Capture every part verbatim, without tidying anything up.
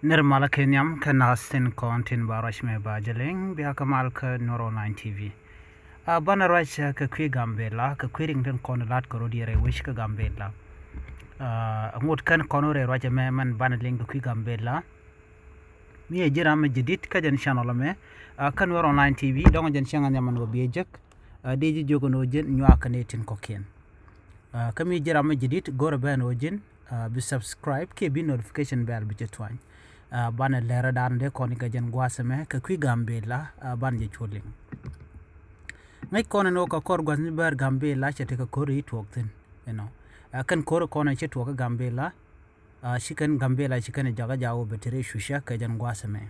Nir malä kɛ nhiam kä nath tin kɔn tin ba ruac mɛ ba jɛ liŋ bia kä mal kä Nuer Online T V. A banɛ ruac kɛ kui̱ Gambela kɛ kui̱ riŋ tin kɔn lat kɛ rot yɛrɛ wec kä Gambela. A ŋot kɛn kɔn rɛ ruac mɛ mɛn banɛ liŋ kɛ kui̱ Gambela. Mi ɛ ji̱ ram mɛ jadid kä jɛn channel mɛ kä Nuer Online T V dɔŋ jɛn cäŋ a nhiam mɛn wä biɛ jek. Di ji̱ jiök ni wä ji̱n nyuak kɛ ni tin kɔkiɛn. Kä mi ji̱ ram mi jadid go̱rɛ bɛn wä ji̱n bi subscribe kiɛ bi notification bell bi cɛ tuany. Banɛ lɛrɛ dan dee kɔn kɛ jɛn gua̱a̱th ɛmɛ kɛ kui̱ Gambela. Banɛ jɛ cuɔl liŋ. Ŋäc kɔn ɛn wä kɛ kɔr gua̱a̱th ni bär Gambela cɛ tekɛ ko̱r i̱ tuɔɔk thi̱n. Ɛnɔ kɛn ko̱r kɔn ɛ cɛ tuɔɔk kä Gambela. Ci kɛn Gambela ci kɛn jakä jakä wä bɛ teri cucä kɛ jɛn gua̱a̱th ɛmɛ.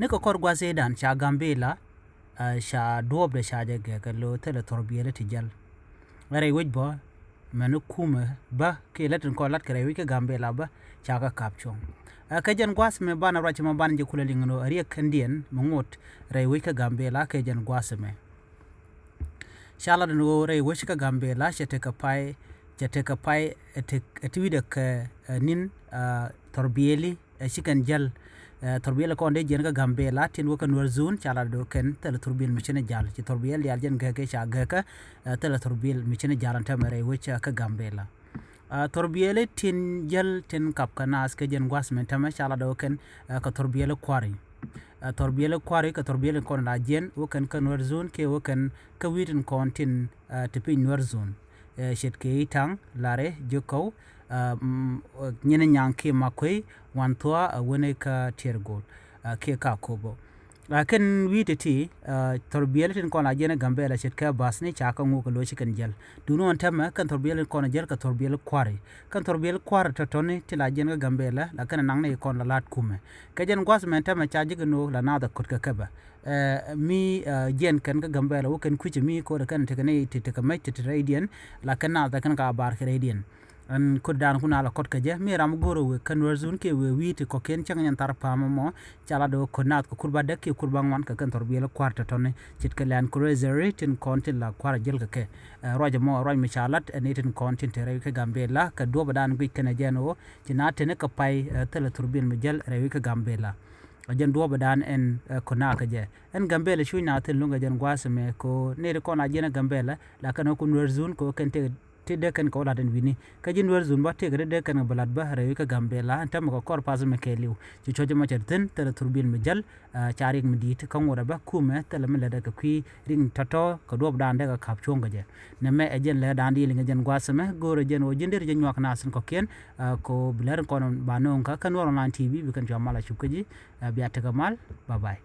Ni kɛ kɔr gua̱a̱th i̱ dan ca Gambela ca duɔ̱ɔ̱pdɛ ca jɛ gɛkɛ lo̱ thilɛ thɔrbiɛli ti jäl. Rɛy wec bä mɛn kumɛ bä kiɛ lät in kɔn lat kɛ rɛy wec kä Gambela bä ca kɛ kap cuɔ̱ŋ. Kɛ jɛn gua̱a̱th ɛmɛ banɛ ruac ɛmɛ banɛ jɛ kulɛ liŋ ni ɣöö riɛk kɛndiɛn mi ŋot rɛy wec kä Gambela kɛ jɛn gua̱a̱th ɛmɛ. Ca lat ni ɣöö rɛy wec kä Gambela cɛ tekɛ pay cɛ tekɛ pay ɛ ti wi̱dɛ kɛ nin thɔrbiɛli ɛ ci kɛn jäl. Thurbiɛl kɔn dee jiɛn kä Gambela tin wä kä Nuer Zone ca lat dee kɛn thilɛ thurbiɛl mi cini jal ci thurbiɛl diaal jiɛn gɛkɛ ca gɛkɛ. Thilɛ thurbiɛl mi cini jal ɛn tämɛ rɛy wec kä Gambela. Thurbiɛl tin jäl tin kap kä naath kɛ jiɛn gua̱th min tämɛ ca lat dee kɛn kä thurbiɛl kuari. Thurbiɛl kuari kä thurbiɛl kɔn la jiɛn wä kɛn kä Nuer Zone kɛ wä kɛn kä wi̱i̱ tin kɔn tin ti piny Nuer Zone. Ce̱tkɛ i̱ taŋ larɛ ji̱ kɔw. Nyinɛ nyaŋ kiɛ ma kuey wan thua a wene kä tier gol kiɛ ka kobo. Kɛn wi̱i̱ ti ti thurbiɛl tin kɔn la jiɛn kä Gambela ce̱tkɛ bath ni ca kä ŋuk kɛ lo̱c kɛn jäl. Duni ɣän tämɛ kɛn thurbiɛl tin kɔn jäl kɛ thurbiɛl kuari kɛn thurbiɛl kuari tɔtɔni ti la jiɛn kä Gambela la kɛn naŋ ni kɔn la laat kumɛ. Kɛ jɛn gua̱th mɛn tämɛ ca ji̱ kɛ no̱o̱k la naath a kut kɛ kɛpɛ. Mi jiɛn kɛn kä Gambela wä kɛn kui̱cä mi ko̱dɛ kɛn tekɛ ni ti tekɛ mec ti ti rɛydiɛn la kɛn naath kɛn ka bar kɛ rɛydiɛn. Ɛn kut dan kun ala kɔt kɛ jɛ mi ram go̱rɛ wek kɛn Nuer Zone kiɛ wek wi̱i̱ ti kɔkiɛn cäŋ nyɛn thar pa̱a̱m mɔ ca la dee wä kut naath kɛ kut ba däk kiɛ kut ba ŋuan kɛ kɛn thurbiɛl kua̱r tɔtɔni. Ce̱tkɛ lɛn kuresɛri tin kɔn tin la kua̱r a jäl kɛ kɛ. Ruac mɔ ruac mi ca lat ɛn i̱ tin kɔn tin te rɛy kɛ Gambela kɛ duɔpɛ dan guic kɛn ɛ jɛn ɣöö ci na teni kɛ pay thilɛ thurbiɛl mi jäl rɛy kɛ Gambela. A jɛn duɔpɛ dan ɛn kɔna kɛ jɛ ɛn Gambela cuc na thil luŋ kɛ jɛn gua̱a̱th mɛ ko neri kɔn a jɛn ɛ Gambela la kɛn wä ku Nuer Zone ko kɛn tëë ti dee kɛn kɛ wä lat ɛn wi̱ni kä ji̱ Nuer Zone bä tëëkɛ ti dee kɛn kɛ bɛ lat bä rɛy wec kä Gambela ɛn tämɛ kɛ kɔr path mɛ kɛɛliw. Ci cuɔ̱cä mɔ cɛ thi̱n thilɛ thurbiɛl mi jäl. Ca riɛk mi di̱i̱t kä ŋot ɛ bä kumɛ thilɛ mi lätdɛ kɛ kui̱ riŋ tɔ̱tɔ̱ kɛ duɔpdan dee kɛ ka̱p cuɔ̱ŋ kɛ jɛ. Nɛmɛ ɛ jɛn lɛ dan di̱i̱l ŋɛ jɛn gua̱a̱th mɛ go̱o̱rɛ jɛn wä ji̱n deri jɛ nyuak nath in kɔ̱kiɛn. Ko bi lɛr in kɔn ba no̱o̱ŋ kä kä Nuer Online T V bi kɛn cua mal a cup kä ji̱. Bia tekɛ mal. Bye bye.